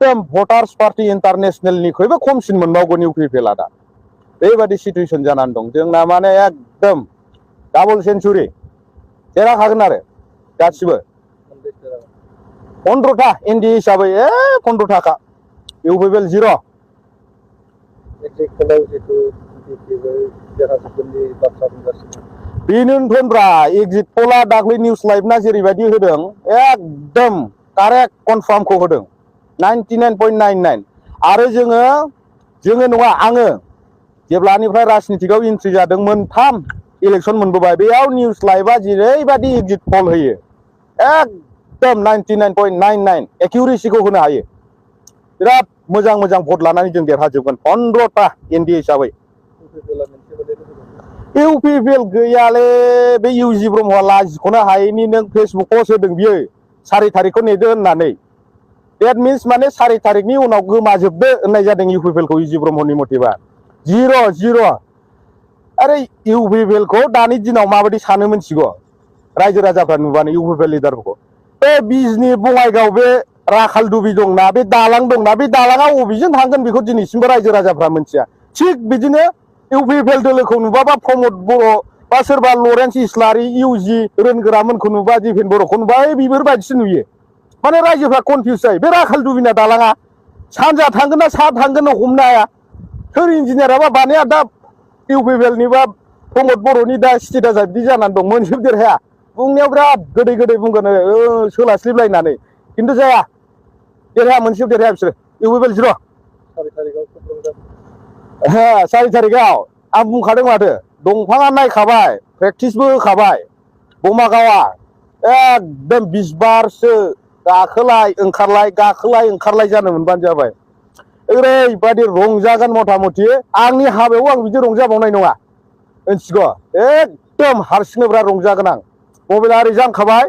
एकदम voters party इन्टारनेसनेलनिख्रुइबो खमसिन मोनबावगोन इउपिपिएलआ दा बेबादि सिटुएसन जानानै दं जोंना माने एकदम डाबल सेन्चुरि देरहाखागोन आरो गासिबो 15टा एनडिए हिसाबै 15टाखा इउपिपिएल 0 बेनोथ'ब्रा एक्जिट पला दाख्लै निउस लाइभना जेरैबायदि होदों एकदम कारेक्ट कनफार्मखौ होदों 99.99 आरो जोङो नङा आङो जेब्लानिफ्राय राजनितिकआव एन्ट्रि जादों मोनथाम इलेक्सन मोनबोबाय बेयाव निउस लाइभआ जेरैबायदि एक्जिट पल होयो एकदम 99.99 एक्युरेसिखौ होनो हायो बिराद मोजां मोजां भट लानानै जों देरहाजोबगोन 15टा एनडिए हिसाबै इउपिपिएल गैयाले बे इउजि ब्रह्मआ लाजिख'नो हायैनि नों फेसबुकआव होदों बियो 4 तारिखखौ नेदो होननानै डेट मिन्स माने 4 तारिखनि उनाव गोमाजोबदो होननाय जादों इउपिपिएलखौ इउजि ब्रह्मनि मथेबा 0 आरे इउपिपिएलखौ दानि दिनाव माबायदि सानो मिथिगौ रायजो राजाफ्रा नुबानो इउपिपिएल लिडारफोरखौ बे बिजनि बङाइगाव बे राखाल दुबि दंना बे दालां दंना बे दालाङा अबेजों थांगोन बेखौ दिनैसिमबो रायजो राजाफ्रा मिथिया थिग बिदिनो इउपिपिएल दोलोखौ नुबाबा प्रमद बर' बा सोरबा लरेन्स इस्लारि इउजि रोनगोरामोनखौ नुबा दिफेन बर'खौ नुबा बेफोरबायदिसो नुयो माने रायजोफ्रा कनफिउज जायो बे राखाल दुबिना दालाङा सानजा थांगोन ना सा थांगोन हमनो हाया सोर इन्जिनियाराबा बानाया दा इउपिपिएलनि बा प्रमद बर'नि दा स्टेटासा बिदि जानानै दं मोनजोब देरहाया बुंनायाव बिराद गोदै गोदै बुंगोन सोलास्लिबलायनानै खिन्थु जाया देरहाया मोनसेबो देरहाया बिसोरो इउपिपिएल 0 4 तारिखआव आं बुंखादों माथो दंफाङा नायखाबाय प्रेक्टिसबो होखाबाय बमागावआ एकदम 20 बारसो गाखोलाय ओंखारलाय जानो मोनबानो जाबाय ओरैबायदि रंजागोन मथा मथि आंनि हाबायाव आं बिदि रंजाबावनाय नङा मिथिगौ एकदम हारसिंनो बिराद रंजागोन आं मबाइला ओरै जांखाबाय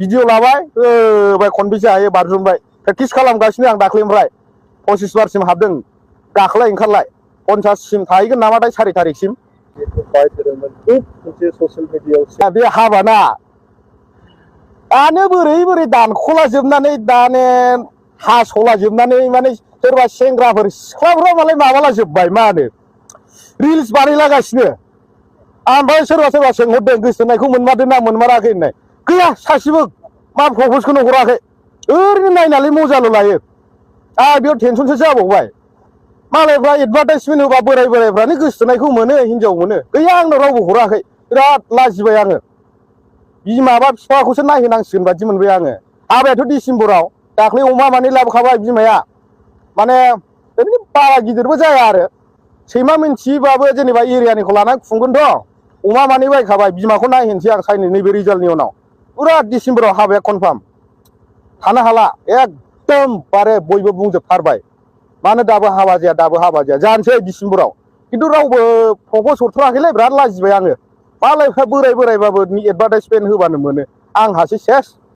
भिडिअ लाबाय होबाय खनबेसे हायो बारजुमबाय प्रेक्टिस खालामगासिनो आं दाख्लैनिफ्राय 25 बारसिम हाबदों गाखोलाय ओंखारलाय 50 सिम थाहैगोन नामाथाय 4 तारिखसिम बे हाबाना दानो बोरै दानख'ला जोबनानै दाने हास'ला जोबनानै माने सोरबा सेंग्राफोर सिख्लाफ्रा मालाय माबाला जोब्बाय मा होनो रिल्स बानायलागासिनो ओमफ्राय सोरबा सोंहरदों गोसोनायखौ मोनमारदों ना मोनमाराखै होननाय गैया सासेबो मा प्रप'जखौनो हराखै ओरैनो नायनानै मजाल' लायो बेयाव टेनसनसो जाबावबाय मालायफ्रा एडभार्टाइजमेन्ट होबा बोरायफ्रानो गोसोनायखौ मोनो हिनजाव मोनो गैया आंनाव रावबो हराखै बिराद लाजिबाय आङो बिमाबा बिफाखौसो नायहोनांसिगोन बादि मोनबाय आङो हाबायाथ' डिसेम्बराव दाख्लै अमा मानै लाबोखाबाय बिमाया माने ओरैनो बारा गिदिरबो जाया आरो सैमा मिन्थिबाबो जेनेबा एरियानिखौ लानानै खुंगोनथ' अमा मानै बायखाबाय बिमाखौ नायहोनोसै आं साइनै नैबे रिजाल्टनि उनाव पुरा डिसेम्बराव हाबाया कनफार्म थानो हाला एकदम बारे बयबो बुंजोबथारबाय मानो दाबो हाबा जाया जानोसै डिसेम्बराव खिन्थु रावबो प्रप'ज हरथ'राखैलै बिराद लाजिबाय आङो मालायफ्रा बोरायबाबो एडभार्टाइजमेन्ट होबानो मोनो आंहासो सेस